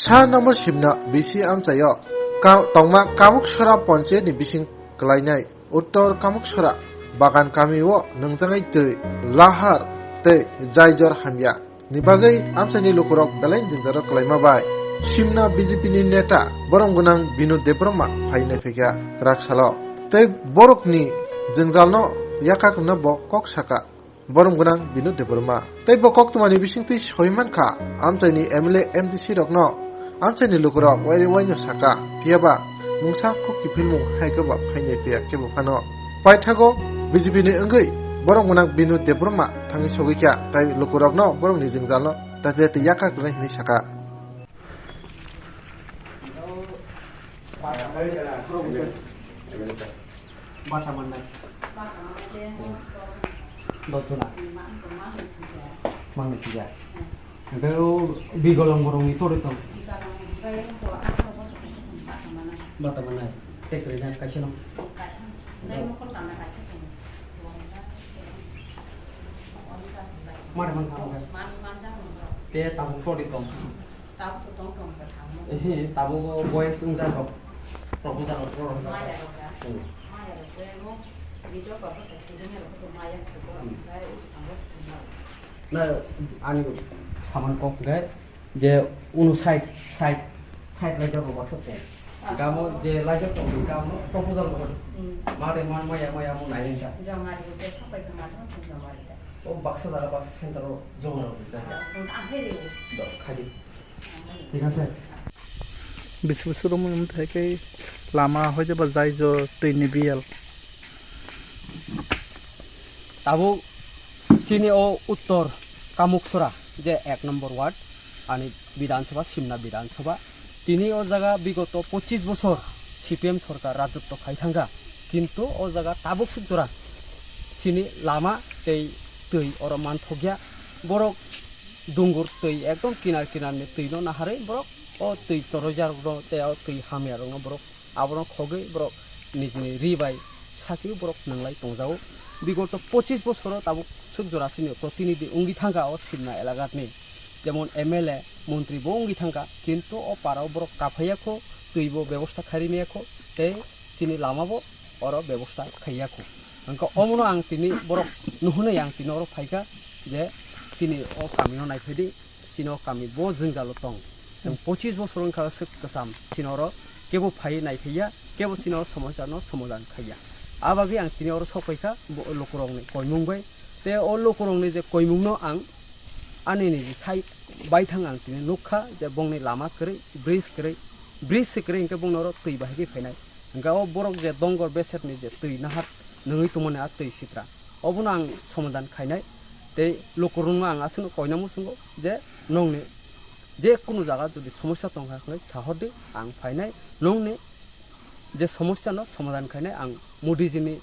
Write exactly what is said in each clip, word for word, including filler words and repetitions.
Sa number simna bisi amchaio ka-, tongma Kamuksora ponchayat ni bising kwlainai Uttor Kamuksora Bagan kami o nwngjagwi twi lahar tei jaijor hamya ni bagwi amchaini lukurok belai jwngjaro kwlaima bai simna B J P ni neta borom gwnang Binu Debbarma phai naiphaikha raksalo tei borokni jwngjalno yakak rwna bo kok saka. Borom gwnang Binu Debbarma. Tei bo koktwmani bisingtwi sawi mankha, amchaini M L A, M D C rokno amchaini lukurok wairi waino saka, phiyaba mungsa kok kiphilmung hai khe ba phainai phiya khe bo phano. Paithago B J P ni wngwi borom gwnang Binu Debbarma thangwi sogwi kha, tei lukurokno borokni jwngjalno tati tati yakak rwnai hwnwi saka. Bata mannai. Dos jona. Mangni kija. Hingke o bigolong borongni tori tong. Bata mannai. Tek ri na kaisa no. Mare man kha. Te tabuk tori tong. Tabuk to tong tong ka thang mo. Ehe, tabuk o boys wngjago. Proposal rok rok wngjago. Maya rok da. Hmm. Maya rok de mo. Video ba ko sa video me rok to maya ko ko. Hmm. Lai us ang rok. Na, ani saman kok de je unu side, side, side lai jago baksa te. Ah. Gamo je lai jago gamo proposal rok. Hmm. Mare man maya maya mo nai rinta. Jama ri te sa pai ka ma to jama ri ta. O baksa jara baksa center o joma rok rijak. Ah, sung ang he ri. Do, khadi. Thik ase. Bisi bisi romwi wng thai khe lama hoi jeba jai jo twi ni biyal. Tabuk chini o Uttor Kamuksora je ek number ward ani Bidhan Sabha, Simna Bidhan Sabha. Tini o jaga bigoto pochis bosor C P M sorkar rajotwo khai thangkha. Kintu o jaga tabuk swk jora chini lama tei twi oro manthokya. Borok dungur twi ekdom kinar kinar ni twi no naharwi borok o twi choroijarok no tei o twi hamya rok no borok abono khogwi borok nijini ri bai sakwi borok nwnglai tongjago. Bigoto pochis bosoro tabuk swk jora chini protinidhi wngwi thangkha o Simna elakani, jemon M L A, montri bo wngwi thangkha, kintu o para o borok kaphaiya kho, twi bo bebosta khairi maya kho, tei chini lama bo oro bebosta khaiya kho. Hwnkhe omono ang tini borok nuhunai ang tini oro phaikha je chini o kamino naiphai di, chini o kami bo jwngjalo tong. Chwng pochis bosor wngkha swk kwcham chini oro kebo phai naiphaiya, kebo chini oro somosya no somadan khaiya. A bagwi ang tini oro sok paikha bo lukurokni koimung bai. Tei o lukurokni je koimung no ang ani ni je sai baithang ang tini nukha je bongni lama kwrwi, bridge kwrwi, bridge se kwrwi hwnkhe bongni oro twi bahai khe phainai. Hwnkhe o borok je dongor beser ni je twi nahar nungwi tongmani a twi sitra. Obono ang somadan khainai. Tei lukurokno ang aswkno koina muchungo je nongni je kunu jaga jodi somosya tongkha hwnwi sahordi, ang phainai. Nongni je somosya no somadan khainai ang Modiji ni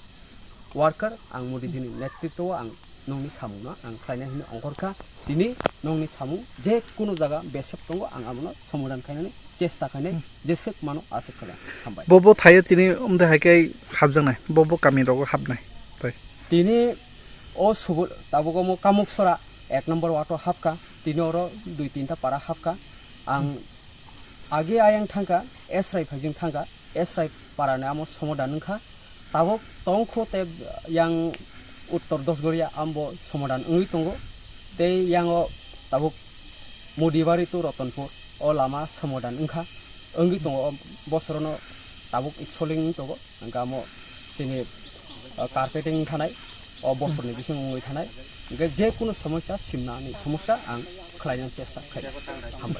worker, ang Modiji ni netritwo o ang nongni samung no ang khlainai hwnwi ongkhorkha. Tini nongni samung je kunu jaga besep tongo, ang abono somadan khainani chesta khainai, hmm, jeswk mano aswk khainai. Hambai. Bo bo thaio tini umde hai khe hapjaknai, bo bo kami rogo hapnai. Tai. Tini o subul tabuk omo Kamuksora ek number ward o hapkha, tini oro dui tinta para hapkha. Ang agi ayang thangkha, Esrai phaijing thangkha, Esrai parani amo somadan wngkha. Tabuk tongkho tei yang Uttor Dosgoria ambo somadan wngwi tongo. Tei yango tabuk Modibari to Rotonpur o lama somadan wngkha. Wngwi tongo o bosorono tabuk iksoling wngwi tongo. Hwnkhe amo chini, uh, carpeting wngkhanai, o bosorni bising wngwi thanai. Hwnkhe je kunu somosya simnani somosya ang khlainani chesta khlai. Hambai.